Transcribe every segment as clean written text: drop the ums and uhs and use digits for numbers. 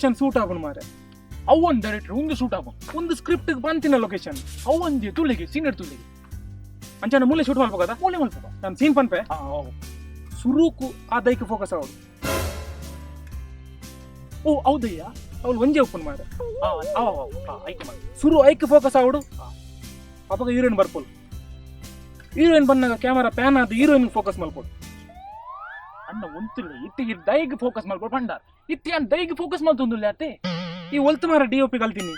Location suit ಆಪುಂಡು ಮಾರೆ. ಅವು ಒಂದು ಡೈರೆಕ್ಟರ್ ಒಂದು ಸೂಟ್ ಆಪು. ಒಂದು ಸ್ಕ್ರಿಪ್ಟ್ ಬಂತಿನ ಲೊಕೇಶನ್. ಅವು ಒಂದು ತುಳಿಗೆ ಸೀನಿಯರ್ ತುಳಿಗೆ. ಅಂಚನ ಮೂಲೆ ಶೂಟ್ ಮಲ್ಪೋಗದ? ಮೂಲೆ ಮಲ್ಪುಗ. ನಾನು ಸೀನ್ ಪನ್ಪೆ. ಹಾ ಅವು. ಸುರುಕು ಆ ದೈಕ್ ಫೋಕಸ್ ಆವಡು. ಓ ಹೌದಯ್ಯ. ಅವಳು ಒಂಜೆ ಉಪ್ಪುಂಡು ಮಾರೆ. ಹಾ ಅವ ಅವ ಹಾ ಐಕೆ ಮಾಡಿ. ಸುರು ಐಕ್ ಫೋಕಸ್ ಆವಡು. ಅಪಗ ಹೀರೋಯಿನ್ ಬರ್ಪೋಲು. ಹೀರೋಯಿನ್ ಬಂದಾಗ ಕ್ಯಾಮರಾ ಪ್ಯಾನ್ ಆದ ಹೀರೋಯಿನ್ ಫೋಕಸ್ ಮಲ್ಪೋಡು. ಅಣ್ಣ ಒಂತಿಲ್ಲ ಇತ್ತೆ ಈ ದೈಗ್ ಫೋಕಸ್ ಮಲ್ಪೋಡು ಪಂಡಾರ್ ಇತ್ತೆ ಯಾನ್ ದೈಗ್ ಫೋಕಸ್ ಮಲ್ತೊಂದುಲ್ಲ ಅತ್ತೆ. ಈ ಒಲ್ತು ಮಾರ ಡಿ ಒ ಪಿ ಕಲ್ತೀನಿ.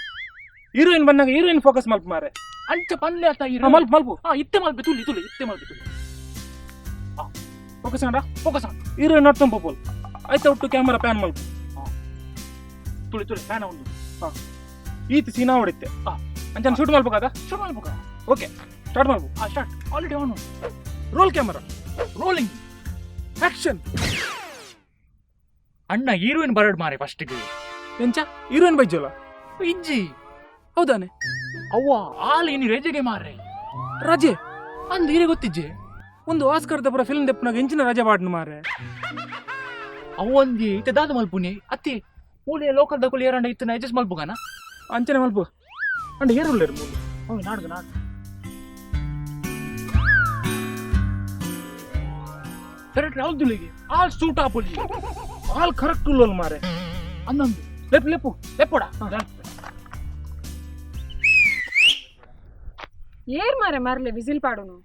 ಹೀರೋಯಿನ್ ಬಂದಾಗ ಹೀರೋಯಿನ್ ಫೋಕಸ್ ಮಲ್ಪ ಮಾರೆ. ಅಂಚ ಪನ್ಲೆ ಅತ್ತ. ಹಾ, ಮಲ್ಪ ಮಲ್ಪು. ಹಾ ಇತ್ತೆ ಮಲ್ಪೆ ತುಳಿ ತುಳಿ ಇತ್ತೆ ಮಲ್ಪೆ ತುಳಿ. ಫೋಕಸ್ ಆಂಡ. ಫೋಕಸ್. ಹೀರೋಯಿನ್ ನಡ್ತೊಂದು ಪೋಪೋಲು. ಆಯ್ತಾ ಒಟ್ಟು ಕ್ಯಾಮರಾ ಪ್ಯಾನ್ ಮಲ್ಪು. ತುಳಿ ತುಳಿ ಫ್ಯಾನ್ ಒಂದು. ಈತ ಸೀನಾ ಹೊಡಿತ್ತೆ. ಹಾ. ಅಂಚನ ಶೂಟ್ ಮಲ್ಪಕಾದ? ಶುರು ಮಲ್ಪುಗ. ಓಕೆ ಸ್ಟಾರ್ಟ್ ಮಲ್ಪು. ಹಾ start already on. Roll camera. Rolling. Action. ಅಣ್ಣ ಹೀರೋಯಿನ್ ಬರಡ್ ಮಾರೆ ಫಸ್ಟ್ಗೆ. ಎಂಚ ಹೀರೋಯಿನ್ ಬೈಜೋಲ? ಇಜ್ಜಿ. ಹೌದಾನೆ? ಅವ್ವ ಆಲ್ ಇನಿ ರಜೆಗೆ ಮಾರೆ. ರಜೆ? ಅಂದ್ ಹೀರೆ ಗೊತ್ತಿಜ್ಜೆ. ಒಂದು ಆಸ್ಕರ್ ದಪುರ ಫಿಲ್ಮ್ ದೆಪ್ಪನಾಗ ಎಂಚಿನ ರಜೆ ಬಾಡ್ನು ಮಾರೆ. ಅವೊಂದಿ ಇತ್ತೆ ದಾದ ಮಲ್ಪುನಿ ಅತ್ತಿ ಮೂಲೆ ಲೋಕಲ್ ದಕುಲು ಏರಂಡ ಇತ್ತನ ಅಡ್ಜಸ್ಟ್ ಮಲ್ಪುಗಾನ. ಅಂಚನೆ ಮಲ್ಪು ಅಂಡ್ ಏರುಲ್ಲೇರು ಮೂಲು. ಅವ್ ನಾಡ್ದು ನಾಡ್ದು ಕರೆಕ್ಟ್ ಯಾವ್ದುಲಿಗೆ ಆಲ್ ಸೂಟ್ ಆಪುಲಿ. ಆಲ್ ಕರೆಕ್ಟ್ ಉಲ್ಲೋಲ್ ಮಾರೆ. ಅನ್ನೊಂದು. ಲೆಪ್ಪು ಲೆಪ್ಪು. ಲೆಪ್ಪೋಡ. ಏರ್ ಮಾರೆ ಮರ್ಲೆ ವಿಸಿಲ್ ಪಾಡುನು.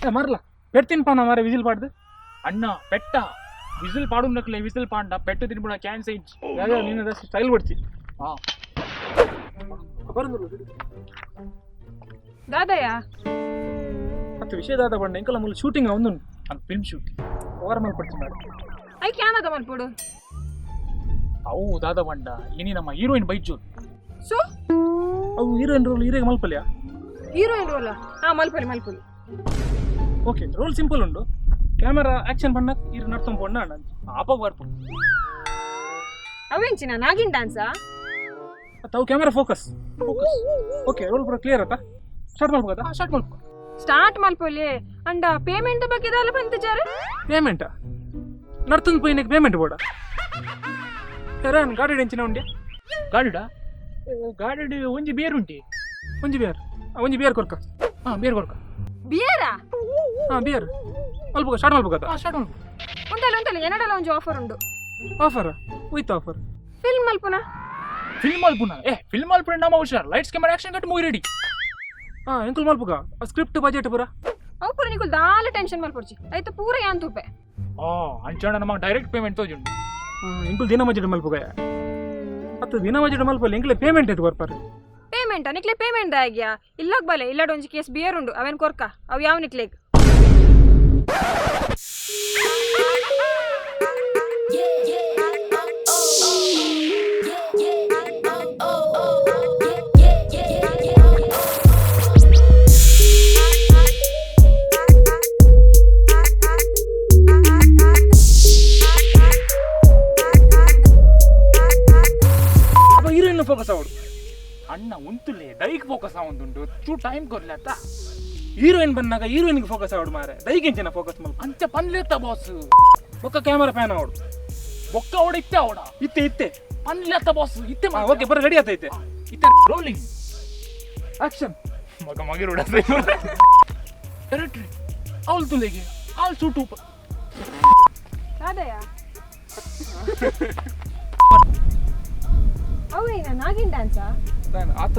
ಏ ಮರ್ಲ ಪೆಡ್ತಿನ ಪಾನ ಮಾರೆ ವಿಜಿಲ್ ಪಾಡ್ದು. ಅಣ್ಣ ಪೆಟ್ಟ ವಿಸಿಲ್ ಪಾಡುನಕ್ಲೆ ವಿಸಿಲ್ ಪಾಂಡ ಪೆಟ್ಟು ತಿನ್ಬಿಡ ಚಾನ್ಸ್ ಇಜ್ಜಿ. ಯಾವ್ಯಾವ ನಿನ್ನ ಸ್ಟೈಲ್ ಬಡ್ಚಿ. ಹಾ. ದಾದಯ್ಯ. ಮತ್ತು ವಿಷಯ ದಾದ ಬಣ್ಣ ಇಂಕಲ ಮೂಲ ಶೂಟಿಂಗ್ ಒಂದು. ಅದು ಫಿಲ್ಮ್ ಶೂಟ್. ಓವರ್ ಮಲ್ಪಡ್ಚಿ ಮಾರೆ. ಐಕ್ ಯಾನದ ಮಲ್ಪುಡು? ಅವು ದಾದ ಬಂಡ ಇನಿ ನಮ್ಮ ಹೀರೋಯಿನ್ ಬೈಜು. ಸೊ ಅವು ಹೀರೋಯಿನ್ ರೋಲ್ ಹೀರೋಗೆ ಮಲ್ಪಲ್ಯಾ? ಹೀರೋಯಿನ್ ರೋಲ ಹಾ ಮಲ್ಪೊಲಿ ಮಲ್ಪೊಲಿ. ಓಕೆ ರೋಲ್ ಸಿಂಪಲ್ ಉಂಡು. ಕ್ಯಾಮರಾ ಆಕ್ಷನ್ ಬಣ್ಣ ಹೀರೋ ನಡ್ತೊಂದು ಬಣ್ಣ ಅಣ್ಣ. ಆಪಗ್ ಬರ್ಪು. ಅವೆಂಚಿನ ನಾಗಿನ್ ಡ್ಯಾನ್ಸಾ? ಮತ್ತು ಅವು camera focus. Okay roll ಪೂರ ಕ್ಲಿಯರ್ ಆತಾ? ಸ್ಟಾರ್ಟ್ ಮಲ್ಪುಗದ? ಹಾ ಸ್ಟಾರ್ಟ್ ಮಲ್ಪು. ಸ್ಟಾರ್ಟ್ ಮಲ್ಪೊಲಿ. ಅಂಡ ಪೇಮೆಂಟ್ ಬಗ್ಗೆ ದಾಲ ಬಂತಿಜಾರೆ? ಪೇಮೆಂಟಾ? ನಡ್ತೊಂದು ಪೋಯಿನಕ್ಕೆ ಪೇಮೆಂಟ್ ಬೋಡ ಹೆರಾನ್ ಗಾಡಿ ಎಂಚಿನ ಉಂಡೆ. ಗಾಡಿಡ ಗಾಡಿಡ್ ಒಂಜಿ ಬೇರ್ ಉಂಟಿ. ಒಂಜಿ ಬಿಯರ್, ಒಂಜಿ ಬಿಯರ್ ಕೊರ್ಕ. ಹಾ ಬೇರ್ ಕೊರ್ಕ. ಬಿಯರಾ? ಹಾಂ ಬಿಯರ್ ಮಲ್ಪುಗ ಸ್ಟಾರ್ಟ್ ಮಲ್ಪುಗದ? ಹಾ ಸ್ಟಾರ್ಟ್ ಮಲ್ಪು. ಉಂಟಲ್ಲ ಉಂಟಲ್ಲ ಎನ್ನಡಲ ಒಂಜಿ ಆಫರ್ ಉಂಡು. ಆಫರ್ ಹೋಯ್ತು ಆಫರ್. ಫಿಲ್ಮ್ ಮಲ್ಪುನ. ಫಿಲ್ಮ್ ಮಲ್ಪುನ ಏ ಫಿಲ್ಮ್ ಮಲ್ಪುನ ನಮ್ಮ ಹುಷಾರ್ ಲೈಟ್ಸ್ ಕ್ಯಾಮರಾ ಆಕ್ಷನ್ ಕಟ್ ಮೂವಿ ರೆಡಿ. ಹಾಂ ಎಂಕುಲ್ ಮಲ್ಪುಗ ಸ್ಕ್ರಿಪ್ಟ್ ಬಜೆಟ್ ಪೂರ. ಅವು ಪೂರ ನಿಕುಲ್ ದಾಲ ಟೆನ್ಷನ್ ಮಲ್ಪೊಡ್ಚಿ ಆಯ್ತು ಪೂರ ಯಾನ್ ತೂಪೆ. ಆ ಅಂಚಣ ನಮಗೆ ಡೈರೆಕ್ಟ್ ಪೇಮೆಂಟ್ ತೋಜುಂಡು. ಎಂಕುಲ್ ದಿನ ಬಜೆಟ್ ಮಲ್ಪುಗ ಅತ್ತು ದಿನ ಬಜೆಟ್ ಮಲ್ಪಲ್ಲ ಎಂಕುಲೆ ಪೇಮೆಂಟ್ ಎತ್ತು ಬರ್ಪಾರೆ? ಪೇಮೆಂಟ್ ನಿಕ್ಲೆ ಪೇಮೆಂಟ್ ಆಗ್ಯಾ ಇಲ್ಲಾಗ್ ಬಲೆ ಇಲ್ಲಾಡ್ ಒಂಜಿ ಕೇಸ್ ಬಿಯರ್ ಉಂಡು ಅವೇನ್ ಕೊರ್ಕ ಅವು ಯಾವ ನಿಕ್ಲೆಗ್. ಅಪ್ಪ ಹೀರೋಯಿನ್ ಫೋಕಸ್ ಅವಡು. ಅಣ್ಣ ಉಂತುಲೆ ದೈಕ್ ಫೋಕಸ್ ಆವೊಂದುಂಡು ಚೂ ಟೈಮ್ ಕೊರ್ಲೆ ಅತ್ತ. ಹೀರೋಯಿನ್ ಬಂದಾಗ ಹೀರೋಯಿನ್ಗೆ ಫೋಕಸ್ ಅವಡು ಮಾರೆ ದೈಗೆಂಚಿನ ಫೋಕಸ್ ಮಲ್ಪ. ಅಂಚ ಪನ್ಲೆತ್ತ ಬಾಸ್. ಬೊಕ್ಕ ಕ್ಯಾಮರಾ ಫ್ಯಾನ್ ಅವಡು. ಬೊಕ್ಕ ಓಡ ಇತ್ತೆ ಅವಡ. ಇತ್ತೆ ಇತ್ತೆ. ಪನ್ಲೆತ್ತ ಬಾಸ್ ಇತ್ತೆ. ಓಕೆ ಬರ ರೆಡಿ ಆತೈತೆ. ಇತ್ತೆ ರೋಲಿಂಗ್. ಆಕ್ಷನ್. ಮಗ ಮಗಿರೋಡ ಡೈರೆಕ್ಟ್ರಿ ಅವಳು ತುಲೆಗೆ ಆಲ್ ಸೂಟ್ ಉಪ. ದಾದಯ್ಯ ಅವೇನ ನಾಗಿನ್ ಡ್ಯಾನ್ಸಾ? ಆತ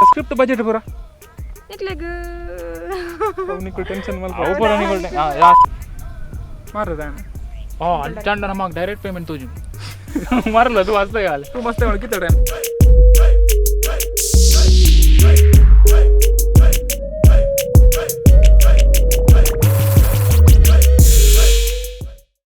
ಸ್ಕ್ರಿಪ್ಟ್ ಬಜೆಟ್ ಪೂರ. ನಿಕ್ಲೆಗ್. ನಿಕ್ಕುಲ್ ಟೆನ್ಷನ್ ಮಲ್ಪ. ಅವು ಪೂರ ನಿಕುಲ್ ಮಾರದಾನ. ಆ ಅಂಚಂಡ ನಮಗೆ ಡೈರೆಕ್ಟ್ ಪೇಮೆಂಟ್ ತೋಜು ಮರಲ್ಲ ಅದು ವಾಸ್ತವ ಮಸ್ತ್ ಕಿತ್ತಡೆ.